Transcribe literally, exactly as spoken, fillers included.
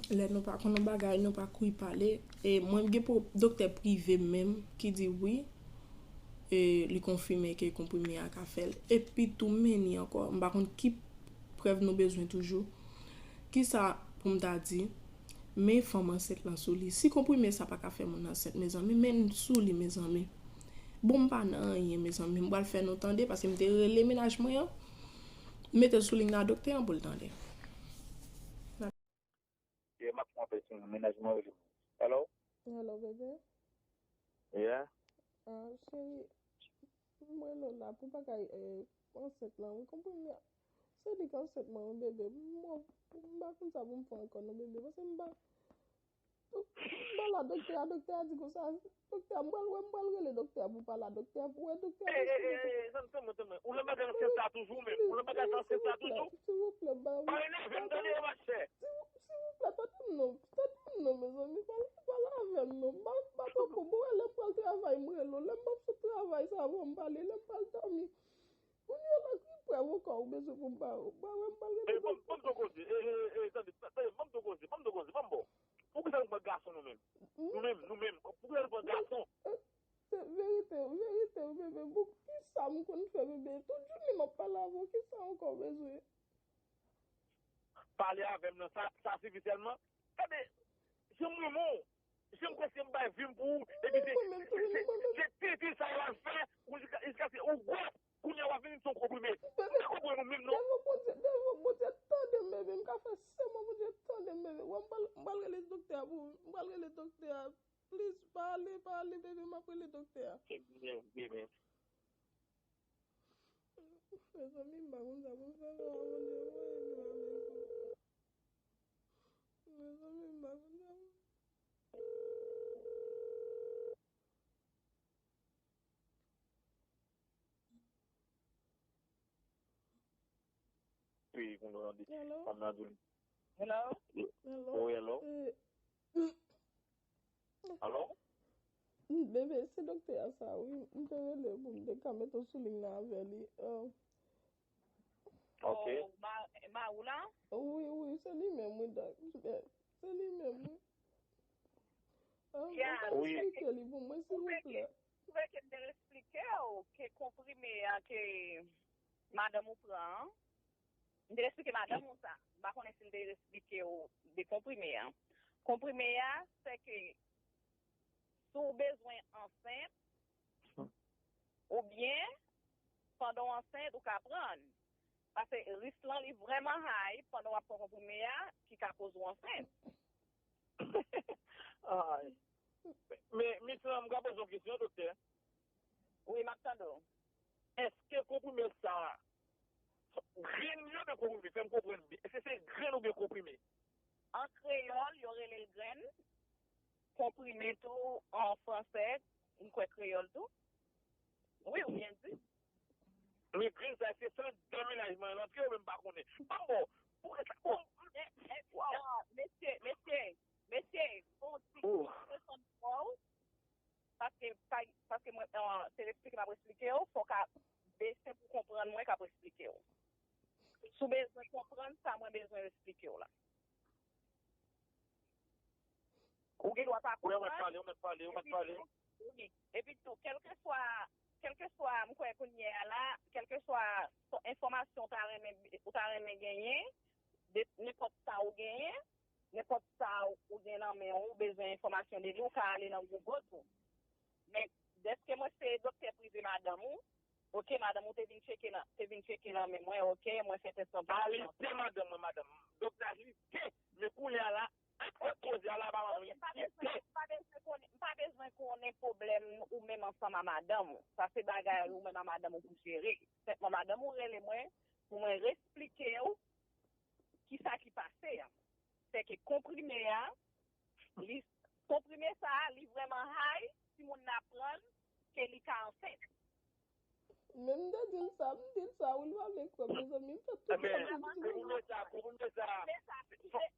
Lè nou pa konn yon bagay, nou pa kouri pale. E mwen gen pou doktè prive menm ki di wi, e li konfime ke konprime a ka fè l. Epi tou men ni ankò, m pa konn ki prèv nou bezwen toujou. Kisa pou m ta di? Men fanm ansent lan sou li. Si konprime sa pa ka fè moun ansent, mezanmi, men sou li, mezanmi. Bon, m pa nan anyen, mezanmi. M pral fè nou tande, paske m te rele mennaj mwen an. Mete l sou liy nan doktè an pou l tande. Yeah, m ap fè yon apèl sou mennaj mwen rele m. Hello? Hello, bebe. Yeah? Ah, cheri, m rele w la pou bagay eh, ansent lan, wi, konprime a. Se li k ansent mwen, wi, bebe. M pa konn sa pou m fè ankò, non, bebe. Paske m pa. M pa la doktè a, doktè a di konsa. Doktè a, m pral wè, m pral rele doktè a pou pale a doktè a, pou wè doktè a. Ey, ey, ey, ey, tann, tann mwen, tann mwen. Ou nan bagay ansent sa toujou menm? Ou nan bagay ansent sa toujou? Silvouplè, ba Pa enève m tande yo, machè. Silvouplè, tande m non, tande m non, mezanmi, pa, pa pale avè m non. M pa, m pa pran pou bon, lè m pral travay, m rele w. Lè m ap sot travay, sa avan m pale, lè m pral dòmi. Kounye a la, ki prèv ankò ou bezwen pou m ba ou? Ba wè, m pral rele Ey, ban m, ban m di w koze. Ey, ey, ey, tande, tande, ban m di w koze, ban m di w koze, ban m bon. Poukisa nou pran gason nou menm? Nou menm, nou menm. Poukisa nou pran gason? Se verite, verite, bebe. Bon, kisa m konn fè, bebe? Tout jounen m ap pale avè w, kisa ankò w bezwen? Pale avè m nan, sa, sa sifi sèlman? Gade, jan m renmen w, jan m prèske m bay vi m pou ou, epi se, se, se, se tenten sa yo al fè, ou jiska, jiskaske ou gwòs, kounye a w ap vin di se yon konprime. Ou pa konprann ou menm non. Devan Bondye, devan Bondye, tande m, bebe. M ka fè sèman Bondye, tande m, bebe. Wè, m pral, m pral rele doktè a pou ou. M pral rele doktè a. Please, pa ale, pa ale, bebe, m ap rele doktè a. Mezanmi, m pa konn sa pou m fè, Bondye, voye vin avè m. Mezanmi, m pa konn sa pou m Wi, kounye a di. Hello? Fanm nan di. Hello? Hello? Oh, hello? Eh, Hello? Bebe, se doktè a sa, wi. M te rele pou m te ka mete w sou liy nan avè li. Ah, Ok. Oh, ma, ma ou la? wi, wi, se li menm, wi, dòk. Se li menm, wi. Ah, Ya. ou ka Wi. Eksplike li pou mwen, silvouplè. Ou vle ke m te eksplike w ke konprime a ke madanm ou pran an? M te eksplike madanm ou sa. M pa konnen si m te eksplike w de konprime a. Konprime a, se ke si w bezwen ansent, oubyen pandan w ansent, ou ka pran l. Paske risk lan li vrèman high pandan w ap pran konprime a ki ka koz ou ansent. Ay. Men, men, Miss, m ka poze yon kesyon, doktè. Wi, m ap tande w. Èske konprime sa a, grenn li oubyen konprime? Fè m konprann byen. Èske se grenn oubyen konprime? An kreyòl, yo rele l grenn. Konprime tou, an fransè, m kwè kreyòl tou. Wi, ou byen di. Men grenn sa, se san dan mennaj mwen an antre, ou menm pa konnen. Ban m bon. Poukisa, bon, Eh, eh, ah, mesye, mesye, mesye, fon ti Oh. desann vwa w. Paske, pa- paske mwen, ah, se eksplike m ap eksplike w, fò w ka bese pou konprann mwen k ap eksplike w. Si w bezwen konprann sa mwen bezwen eksplike w la. Ou gen dwa pa Ou mèt konprann. pale, ou mèt pale, ou mèt pale. Wi. Epi tou, kèlkeswa, kèlkeswa, m kwè kounye a la, kèlkeswa enfòmasyon ou ta renmen, ou ta renmen genyen, de nenpòt sa ou genyen, nenpòt sa ou gen nan men ou, ou bezwen enfòmasyon de li, ou ka ale nan Google tou. Men, dèske mwen se doktè prive madanm ou, ok, madanm ou te vin tcheke nan, te vin tcheke nan men mwen, ok, mwen fè tès Pa tanpasyon. Lite madanm mwen, madanm. Doktè Lite, men kounye a la, ak koze a la, pa mwen M pa bezwen, m pa bezwen konnen, m pa bezwen konnen pwoblèm ou menm ansanm a madanm ou. Sa se bagay ou menm a madanm ou pou jere. Senpman, madanm ou rele mwen pou mwen resplike w kisa ki pase a. Se ke konprime a, li, konprime sa a, li vrèman high, timoun nan pran l, ke li ka ansent. Men m te di l sa, m di l sa, wi, li pa vle kwè, mezanmi. M fè tout Ebyen, sa pou m di l. Konprime sa, konprime sa. Men sa, men,